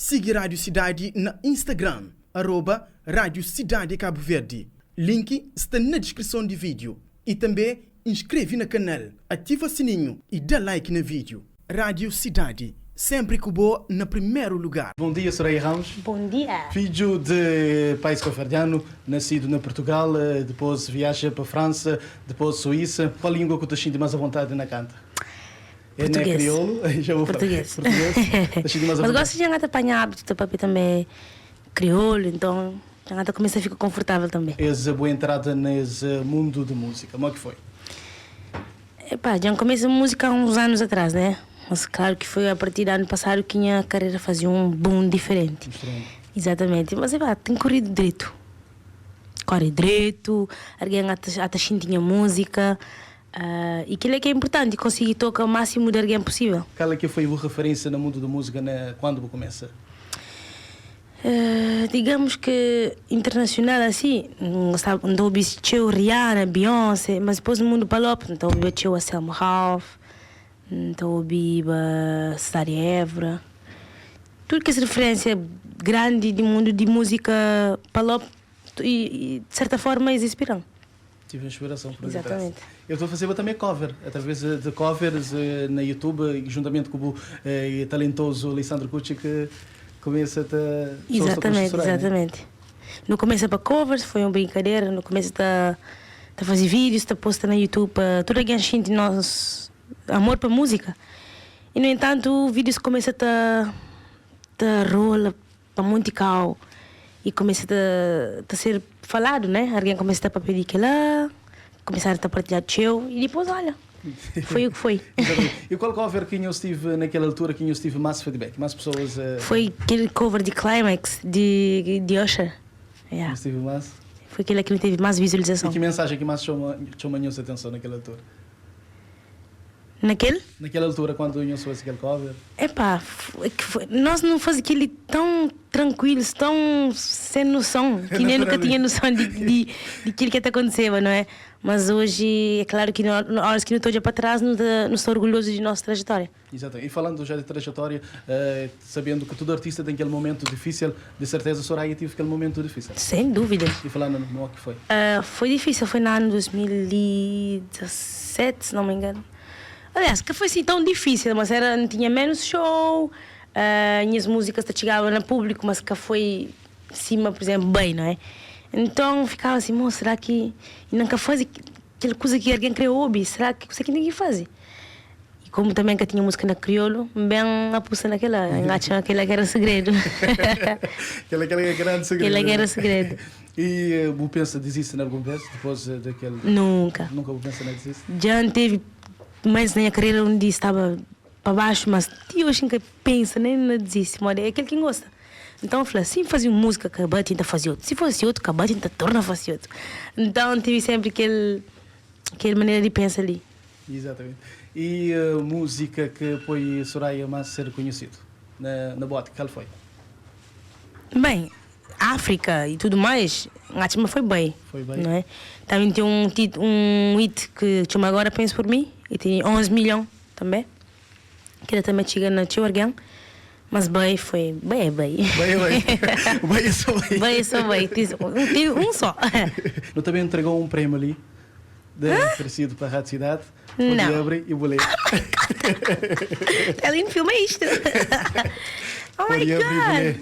Sigi Rádio Sidadi na Instagram, arroba Rádio Sidadi Cabo Verde. Link sta na diskrison di vídeo. I tanbê inskreve na kanal, ativa sininhu i da like na vídeo. Rádio Sidadi, sénpri ku bo na primeru lugar. Bom dia, Soraia Ramos. Bom dia. Fidju de pais cabo-verdiano, nascido na Portugal, depois viaja pa França, depois Suíça. Qual língua ku ta xinti mais à vontade na canta? É na Português. crioulo? Já vou falar. Português. Português. Ta xinti mais à Mas vontade? gosto de anga ta panha hábito ta papia também crioulo, então anga ta começa a fica confortável também. Es boa entrada nesse mundo de música, como é que foi? Epá, já começo música há uns anos atrás, né? Mas claro que foi a partir do ano passado que minha carreira fazia um boom diferente. Diferente. Exatamente. Mas epá, tem corrido direito. Corre direito, alguém até, até tinha música. E aquilo é que é importante, conseguir tocar o máximo de alguém possível. Qual é que foi a boa referência no mundo da música né, quando começa? Digamos que internacional assim, não gostava, não ouvi tcheu Rihanna, Beyoncé, mas depois no mundo palop, então ouvi tcheu a Selma Ralph, então ouvi a Cesária Évora. Tudo que é referência grande do mundo de música palop e de certa forma eles inspiram. Tive inspiração por detrás. Exatamente. Eu estou a fazer também cover, através de covers na YouTube, juntamente com o talentoso Alessandro Cucci, que começa a te... Exatamente, exatamente. No começo é para covers, foi uma brincadeira, no começo tá tá fazer vídeos, tá posta no YouTube, para toda a gente nosso amor para música. E no entanto, o vídeos começa a tá tá rola para muito cal e começa a tá ser falado, né? Alguém começa a pedir que lá, começar a partilhar teu e depois olha, foi o que foi. Exatamente. E qual cover que eu estive naquela altura que eu estive mais feedback, mais pessoas? Foi aquele cover de Climax de Usher. Yeah. Estive mais. Foi aquele que teve mais visualização. E que mensagem que mais chamou a nossa atenção naquela altura? Naquele? Naquela altura, quando eu fez aquele cover? Epá, que foi, nós não fazíamos aquele tão tranquilos, tão sem noção, que nem nunca tinha noção de aquilo que até aconteceu, não é? Mas hoje, é claro que na horas que não estou já para trás, não sou orgulhoso de nossa trajetória. Exatamente. E falando já de trajetória, sabendo que todo artista tem aquele momento difícil, de certeza a Soraia teve aquele momento difícil. Sem dúvida. E falando no que foi? Foi difícil, foi no ano 2017, se não me engano. Aliás, que foi assim tão difícil, mas era, não tinha menos show, minhas músicas chegavam no público, mas que foi em cima, por exemplo, bem, não é? Então ficava assim, moço, será que nunca faz aquela coisa que alguém criou hobby? Será que isso aqui ninguém faz? E como também que tinha música na crioulo, bem aposta naquela, engacha naquela que era segredo. Aquela que era grande segredo. Aquela que era segredo. E você pensa desiste em algum vez depois daquele? Nunca. Nunca vou pensar em desistir? Já não teve mais na minha carreira onde estava para baixo, mas hoje nunca pensa, nem não desiste, mas é aquele que gosta. Então eu falei, assim, fazia música, acaba, tenta fazer outro. Se fosse outro, acaba, tenta torna a fazer outro. Então tive sempre aquela maneira de pensar ali. Exatamente. E a música que foi Soraia mais ser conhecido na boate, qual foi? Bem, África e tudo mais, acho que foi bem. Foi bem. Não é? Também tem um hit que chama Agora Penso Por Mim, e tem 11 milhões também, que ele também chega na Tio Orgão. Mas bem, foi bem, é bem. Bem, bem. Bem, é só bem. Bem, é só bem. Tem um só. Eu também entregou um prêmio ali, de oferecido para a Rádio Cidade. Não. Abre e vou ler. Oh my God. Ela filma isto. Oh my God.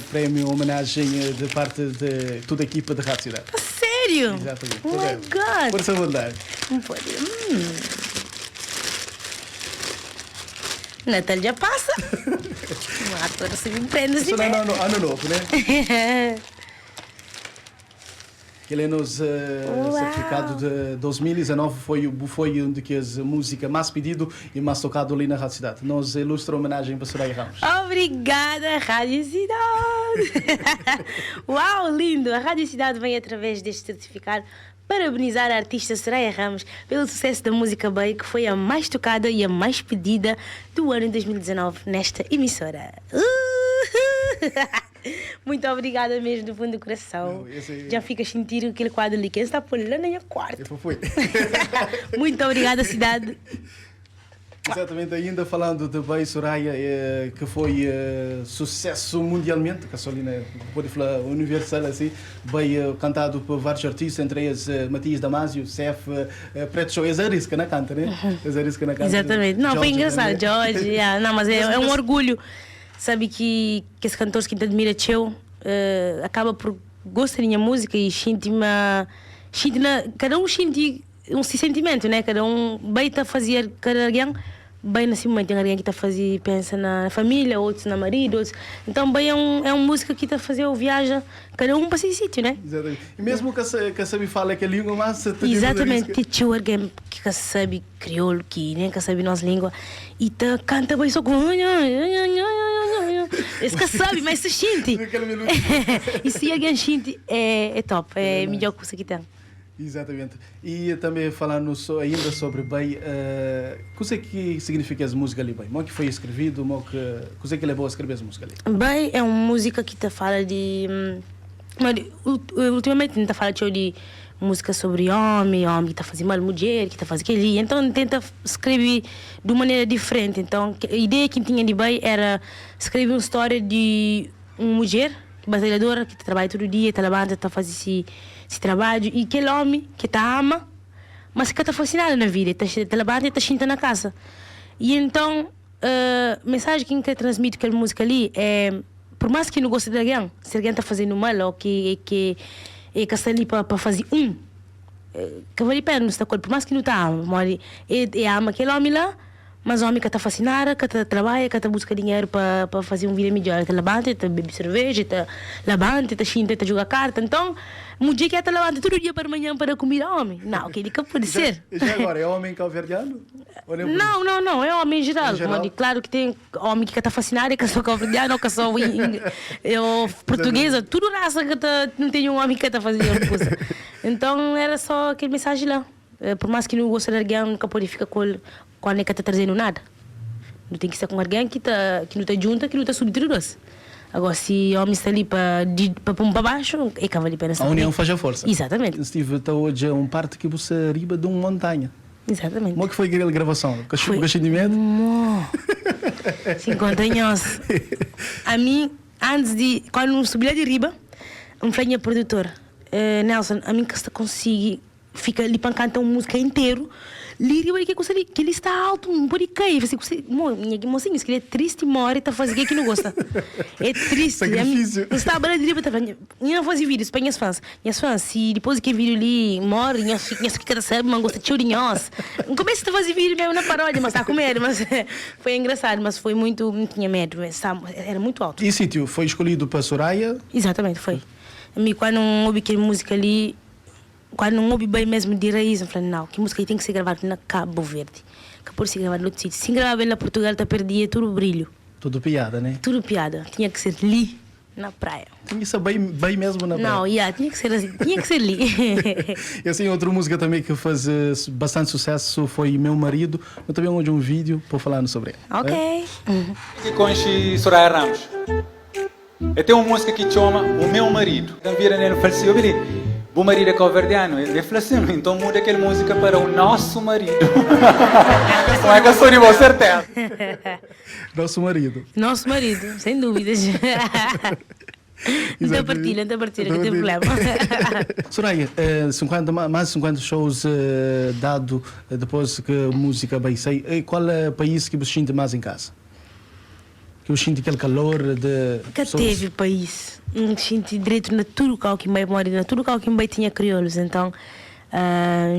Prémio homenagem de parte de toda a equipa da Rádio Cidade. Sério? Exatamente. Oh my God. Força à vontade. Não pode. Natal já passa. Agora se me prende assim. Isso não é ano novo, né? Ele é nos certificado de 2019 foi um de que as música mais pedido e mais tocado ali na Rádio Cidade. Nos ilustra homenagem para Soraia Ramos. Obrigada, Rádio Cidade! Uau, lindo! A Rádio Cidade vem através deste certificado parabenizar a artista Soraia Ramos pelo sucesso da música Bem, que foi a mais tocada e a mais pedida do ano 2019 nesta emissora. Muito obrigada mesmo, do fundo do coração. Não, esse... Já fica a sentir aquele quadro ali, quem está pulando no quarto. Eu fui. Muito obrigada, cidade. Exatamente, ainda falando de Bai Soraya, que foi sucesso mundialmente, que só ali na, pode falar universal assim, Bai cantado por vários artistas, entre eles Matias Damasio, Sef, Preto Show, esse arrisca na canta, né? Esse arrisca na canta. Exatamente. Não, foi Jorge engraçado, também. Jorge. Yeah. Não, mas é um orgulho. Sabe que esses cantores que te admira teu, acaba por gostar da minha música e sente-me. Sente na, cada um sente um sentimento, né? Cada um bem tá fazer, cada alguém bem nesse momento. Tem alguém que tá fazer, pensa na família, outros na marido, outros. Então, bem é uma música que tá fazer o viaja, cada um para seu sítio, né? Exatamente. E mesmo que sabe fala que a língua, mas te Exatamente, tem alguém que sabe crioulo, que nem que sabe nossa língua, e tá, canta bem só com. Esse que sabe, mas se sente. Aquela melodia. E se alguém sente, é top, é a melhor coisa que tem. Exatamente. E também falando ainda sobre Bai, o que é que significa essa música ali, Bai? Como que foi escrevido? Como que, o que é que levou a escrever essa música ali? Bai é uma música que te fala de. Mas, ultimamente não te fala de música sobre homem, homem que está fazendo mal mulher, que está fazendo aquele. Então tenta escrever de uma maneira diferente. Então a ideia que tinha de Bai era escrever uma história de uma mulher batalhadora que trabalha todo dia, está levanta, está fazendo esse trabalho, e aquele homem que tá ama, mas que está fascinado na vida, está tá levanta e está xinta na casa. E então, a mensagem que eu transmito aquela música ali é, por mais que não goste de alguém, se alguém está fazendo mal ou que está ali para fazer que vale a pena não está com ele, por mais que não tá ama, mas ele ama aquele homem lá, mas o homem que está fascinado, que está trabalha, que está busca dinheiro para fazer uma vida melhor, está levanta, está bebe cerveja, está levanta, está xinta, está joga carta. Então, um dia que está levanta todo dia para manhã para comer homem. Não, aquele que pode ser. Já agora, é homem cabo-verdiano? Ou nem por Não, não, não, é homem em geral. Em geral? Mas, claro que tem homem que está fascinado, que sou cabo-verdiano, ou que sou eu, portuguesa, tudo raça que tá, não tem um homem que está fazendo coisa. Então era só aquele mensagem lá. Por mais que não goste de alguém, nunca pode ficar com ele, com alguém que está trazendo nada. Não tem que ser com alguém que não está junto, que não está subindo doce. Agora, se o homem está ali para pôr para baixo, é que vale a pena A união faz a força. Exatamente. Estive até hoje um parte que você riba de uma montanha. Exatamente. Como é que foi aquela gravação? Foi. Com de medo? Mo. 50 anos. A mim, antes de. Quando eu subi lá de riba, um falei minha produtora, Nelson, a mim que se consegue fica ali para cantar uma música inteiro. Ali riba que consegue, que ele está alto, não pode cair. Você consegue, mo, minha mocinha, se ele é triste, morre, tá fazendo o que não gosta. É triste. A mim, Sacrifício. eu estava lá de riba, tá falando, eu não fazia vídeos para minhas fãs. Minhas fãs, se depois que vídeo ali morre, minhas fica sabe, mas gosta de chorinhos. No começo eu fazia vídeo mesmo na paródia, mas tá com medo, mas foi engraçado, mas foi muito, não tinha medo, mas era muito alto. E sítio foi escolhido para Soraya? Exatamente, foi. A mim, quando não ouvi aquela música ali, quando não ouvi bem mesmo de raiz, eu falei, não, que música aí tem que ser gravada na Cabo Verde. Que por ser gravada no outro sítio. Se gravar bem na Portugal, tá perdia tudo o brilho. Tudo piada, né? Tudo piada. Tinha que ser ali, na praia. Tinha que ser bem, bem mesmo na praia. Não, yeah, tinha que ser assim, tinha que ser ali. E assim, outra música também que fez bastante sucesso foi Meu Marido. Eu também hoje um vídeo para falar sobre ele. Ok. Que conhece Soraya Ramos. Eu tenho uma música que chama O Meu Marido. Então vira nele e fala assim, Billy, o marido é cabo-verdiano. Ele falou assim, então muda aquela música para o nosso marido. Como é que eu sou de boa certeza? Nosso marido. Nosso marido, sem dúvidas. Não tem partilha, não tem partilha, não tem problema. Soraya, 50, mais de 50 shows dado depois que a música bem sei. Qual é o país que você sente mais em casa? Que eu sinto aquele calor de Nunca pessoas. teve país. Não senti direito na tudo que eu moro, na tudo que eu tinha crioulos. Então,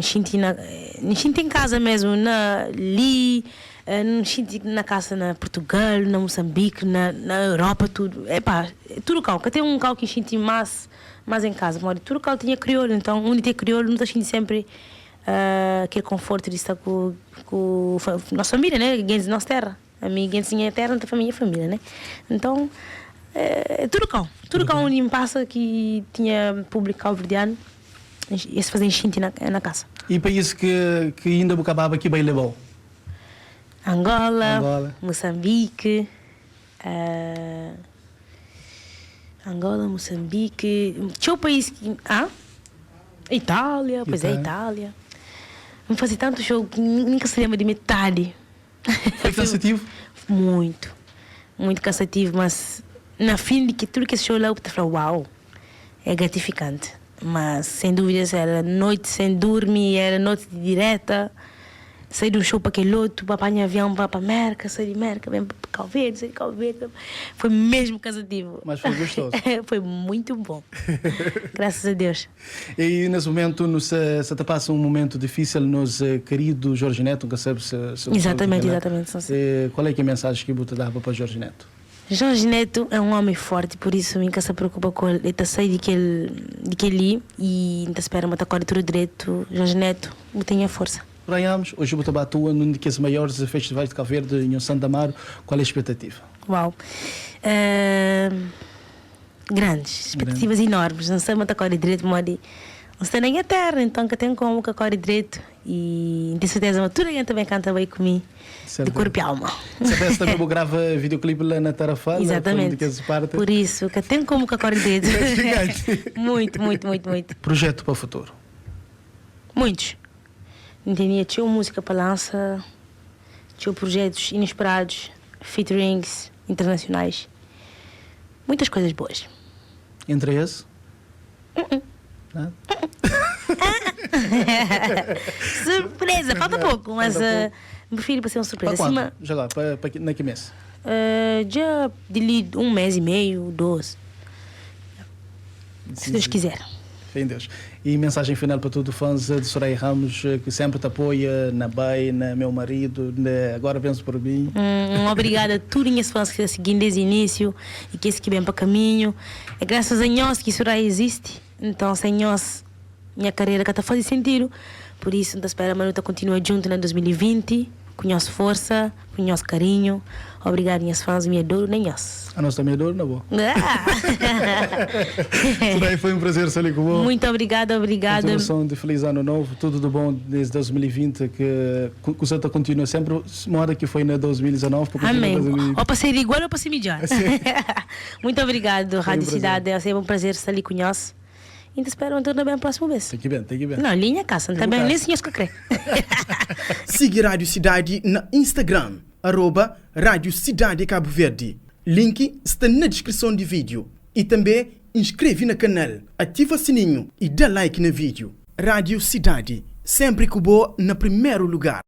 senti na, senti em casa mesmo, na ali, não senti na casa na Portugal, na Moçambique, na Europa, tudo. Epá, tudo cá. Que tem um cal que senti mais em casa. Moro, tudo cá tinha crioulo, então onde tem crioulo, não senti sempre aquele conforto de estar com nossa família, né? Gente de nossa terra. A minha gente tinha terra, não tem família, né? Então, tudo cá. Tudo cá onde me passa que tinha público cabo-verdiano, esse fazem enchente na casa. E país que ainda acabava aqui bem levou? Angola, Angola. Moçambique, Angola, Moçambique, tinha um país que, ah? Itália, pois é, Itália. Itália. Não fazia tanto show que nunca se lembra de metade. Foi kansativu? Muito, muito kansativu, mas na fin di ki tudu kes show la bu ta fla uau, é gratifikante. Mas sem dúvidas era noite sem durmi, era noite di direta, sai di un show pa kel otu, ba panha avião ba pa Merka, sai di Merka ben pa Cabo Verde, sai di Cabo Verde, foi mesmo kansativu. Mas foi gostoso. Foi muito bom, graças a Deus. E nes momentu nu sa sa ta pasa un momentu difisil nos keridu Jorge Neto, nka sabe se se bu sabe Exatamente, di kela. exatamente, sim, sim. Kual é ki é mensaji ki bu ta daba pa Jorge Neto? Jorge Neto é un omi forti, pur isu mi ka sa preokupa ku el, el ta sai di kel di kel-li i N ta spera ma ta kore tudu dretu. Jorge Neto, bu ten nha forsa. Ganhamos, oji bu ta ba atua nun di kes maiores festivais di Cabo Verde, nho Santa Amaro, kual é spetativa? Uau! Grandes, spetativas enormes, N sabe ma ta kore dretu pamodi N sta na nha terra, enton ka ten komu ka kore dretu i N ten serteza ma tudu algen ta ben kanta bai ku mi di korpu i alma. Serteza tanbe bu grava videoclip la na Tarrafal, foi un di kes parti. Pur isu, ka ten komu ka kore dretu. Muitu, muitu, muitu, muitu. Projetu pa futuru? Muitus. N tenia txeu múzika pa lansa, txeu projetus inesperadus, featurings internasionais, muitas coisas boas. Entre es? Surpresa! Falta pouco, mas N prefiro pa ser un surpresa. Pa quando? Já agora, pa, pa, na ki mês? Dja di li un mês e meio, dos. Se Deus quiser. Fé em Deus. E mensagem final pa tudo fãs de Soraia Ramos que sempre te apoia na Bai, na Meu Marido, na Agora Penso Por Mim. Um obrigada a tudo nhas fãs que ta seguindo desde início e kes ki bem pa caminho. É graças a nhos ki Soraia existe. Então sem nhos nha carreira ka ta faze sentido. Por isso nta spera ma nu ta continua djunto na 2020 ku nhos força, ku nhos carinho. Obrigado nhas fãs, mi é dodu na nhos. Anos tambe é dodu na bo. Soraya, foi um prazer sta li ku bo. Muito obrigada, obrigada. Continuação de feliz ano novo, tudo de bom nesse 2020, que kusa ta continua sempre moda que foi na 2019 pa continua Amém. 2020. Ou pa ser igual ou pa ser midjor. Muito obrigado, Foi um Rádio prazer. Cidade. É sempre um prazer sta li ku nhos. E ta spera un torna ben próximo bes. Tem ki ben, tem ki ben. Não, li nha casa, N ta ben nem si nhos ka kre. Sigi Rádio Sidadi na Instagram, arroba Rádio Sidadi Cabo Verde. Link sta na deskrison di vídeo. I tanbê inskreve na kanal, ativa sininhu i da like na vídeo. Rádio Sidadi, sempre ku bo na primeru lugar.